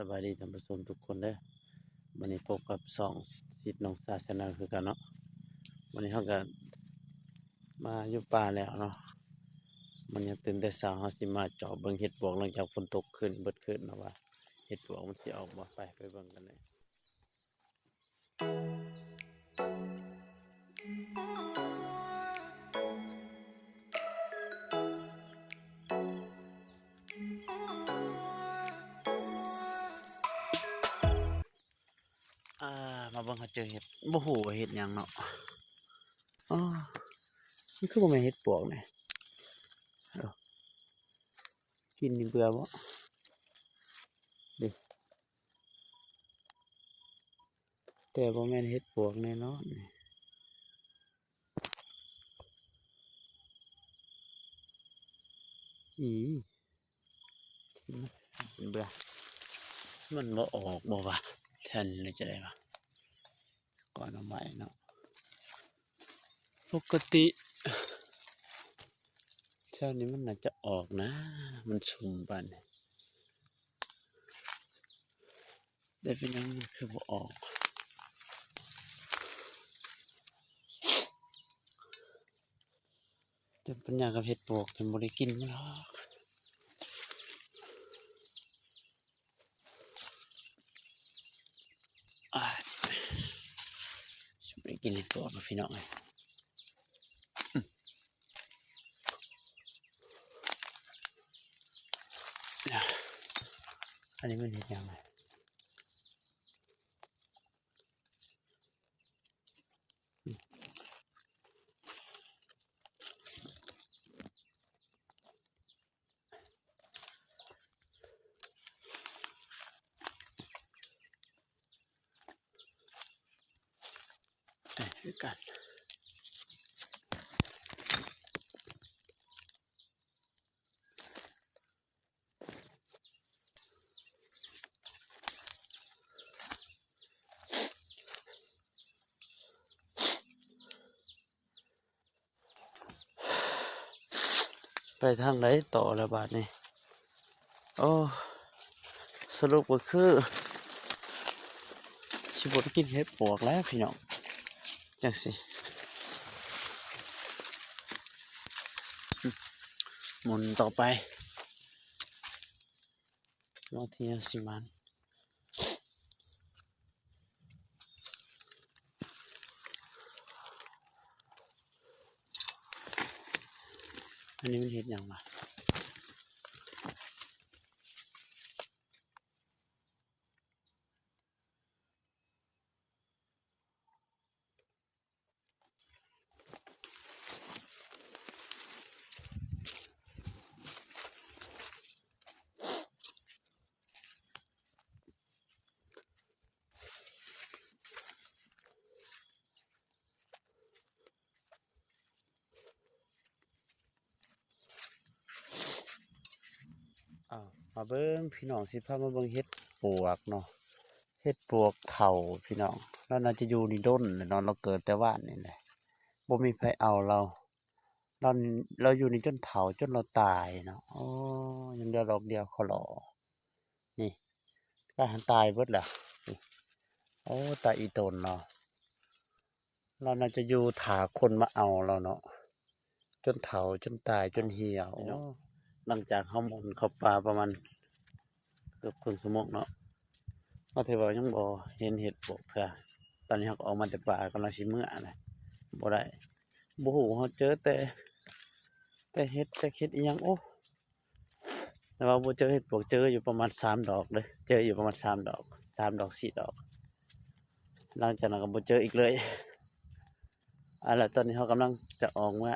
ສະບາຍດີທ່ານຜູ້ຊົມທຸກຄົນເດີ. ມື້ນີ້ພົບກັບຊ່ອງສິດໜອງສາ Channel ຄືເກົ່າເນາະ. ມື້ນີ້ເຮົາກໍມາຢູ່ປ່າແລ້ວເນາະ. ມື້ນີ້ຕື່ນແຕ່ເຊົ້າ ເຮົາຊິມາເຈາະເບິ່ງເຫັດປວກ ຫຼັງຈາກຝົນຕົກຄືນເບິດຄືນເນາະ ວ່າເຫັດປວກມັນຊິອອກບໍ່. ໄປ ໄປເບິ່ງກັນເລີຍ. ອ່າ ມາເບິ່ງ ເຮົາເຈີເຫັດ ບໍ່ຮູ້ວ່າເຫັດຫຍັງເນາະ. ອໍ ມັນຄືບໍ່ແມ່ນເຫັດປວກນີ້. ເອີ ກິນນີ້ເບື່ອບໍ່? ເດ້ ແຕ່ບໍ່ແມ່ນເຫັດປວກແນ່ນອນ. ອີ ເບື່ອ ມັນບໍ່ອອກບໍ່ວະ? ແທນນີ້ຈະໄດ້ວະ ກ່ອນເອົາໄວ້ເນາະ. ປົກກະຕິແຖວນີ້ມັນໜ້າຈະອອກນະ ມັນຊຸ່ມປານນີ້ ແຕ່ເປັນຫຍັງມັນຄືບໍ່ອອກ? ແຕ່ປັນຫຍັງກັບເຫັດປວກ ເພິ່ນບໍ່ໄດ້ກິນມັນດອກ. ອ້າຍ ຊິບໍ່ໄດ້ກິນເຫັດປວກເນາະ ພີ່ນ້ອງເອີຍ. ອັນນີ້ມັນເຫັດຫຍັງ? ເອີ ຄືກັນ. ໄປທາງໃດຕໍ່ລະບາດນີ້? ໂອ້ ສະຫຼຸບກໍຄືຊິບໍ່ໄດ້ກິນເຫັດປວກແລ້ວພີ່ນ້ອງ ຈັ່ງຊີ້. ໝູນຕໍ່ໄປ ບາງທີເຮົາຊິໝານ. ອັນນີ້ມັນເຫັດຫຍັງວະ? ອ້າວ ມາເບິ່ງພີ່ນ້ອງ ຊິພາມາເບິ່ງເຫັດປວກເນາະ ເຫັດປວກເຖົ້າພີ່ນ້ອງ. ລາວໜ້າຈະຢູ່ນີ້ດົນແລ້ວເນາະ ລາວເກີດແຕ່ວານນີ້ແຫຼະ ບໍ່ມີໃຜເອົາລາວ. ລາວ ລາວຢູ່ນີ້ຈົນເຖົ້າ ຈົນລາວຕາຍເນາະ. ໂອ້ ຍັງເຫຼືອດອກດຽວຂໍຫຼໍ່ນີ້ ລາວຫັ້ນຕາຍເບິດແລ້ວ. ໂອ້ ຕາອີ່ຕົນເນາະ ລາວໜ້າຈະຢູ່ຖ້າຄົນມາເອົາລາວເນາະ ຈົນເຖົ້າ ຈົນຕາຍ ຈົນຫ່ຽວ. ໂອ້ ຫຼັງຈາກເຮົາໝູນເຂົ້າປ່າປະມານເກືອບເຄິ່ງຊົ່ວໂມງເນາະ ມາເທື່ອວ່າຍັງບໍ່ເຫັນເຫັດປວກເທື່ອ. ຕອນນີ້ເຮົາກໍອອກມາແຕ່ປ່າ ກຳລັງຊິເມືອແຫຼະ ບໍ່ໄດ້ ບໍ່ຮູ້ ເຮົາເຈີແຕ່ ແຕ່ເຫັດ ຈັກເຫັດອີ່ຫຍັງ. ໂອ້ ແຕ່ວ່າບໍ່ເຈີເຫັດປວກ ເຈີຢູ່ປະມານສາມດອກເດີ້ ເຈີຢູ່ປະມານສາມດອກ ສາມດອກ ສີ່ດອກ. ຫຼັງຈາກນັ້ນກໍບໍ່ເຈີອີກເລີຍ. ເອົາລະ ຕອນນີ້ເຮົາກຳລັງຈະອອກເມືອ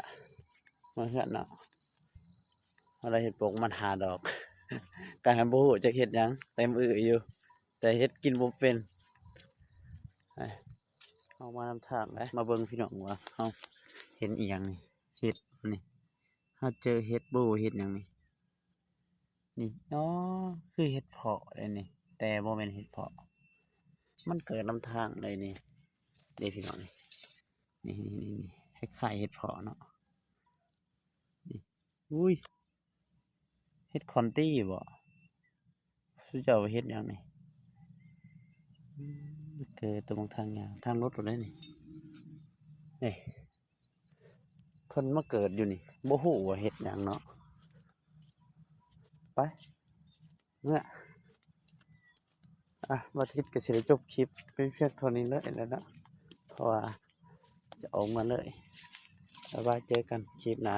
ເມືອເຮືອນເນາະ. ເຮົາໄດ້ເຫັດປວກປະມານຫ້າດອກ ກະຍັງບໍ່ຮູ້ຈັກເຫັດຫຍັງ ເຕັມອຶຢູ່ ແຕ່ເຮັດກິນບໍ່ເປັນ. ໄປ ເຮົາມານຳທາງເດ້ ມາເບິ່ງພີ່ນ້ອງວ່າເຮົາເຫັນອີ່ຫຍັງນີ້ ເຫັດນີ້ ເຮົາເຈີເຫັດບໍ່ ເຫັດຫຍັງນີ້ ນີ້ ອໍ ຄືເຫັດເພາະເດ້ນີ້ ແຕ່ບໍ່ແມ່ນເຫັດເພາະ ມັນເກີດນຳທາງເລີຍນີ້ ເດ້ພີ່ນ້ອງ ນີ້ ນີ້ ນີ້ ນີ້ ນີ້ ຄ້າຍໆເຫັດເພາະເນາະ ນີ້ ອຸ້ຍ ເຫັດຂອນຕີບໍ? ສຸເຈົ້າວ່າເຫັດຫຍັງນີ້? ເກີດຕົວເບິ່ງທາງຍ່າງ ທາງລົດໂລດເດ້ນີ້. ນີ້ ເພິ່ນມາເກີດຢູ່ນີ້ ບໍ່ຮູ້ວ່າເຮັດຫຍັງເນາະ. ໄປ ເມື່ອ ອ່ະ ບ່າວທິດກໍຊິໄດ້ຈົບຄລິບເປັນພຽງເທົ່ານີ້ເລີຍແຫຼະເນາະ ເພາະວ່າຈະອອກເມືອເລີຍ. ບາຍບາຍ ເຈີກັນຄລິບໜ້າ.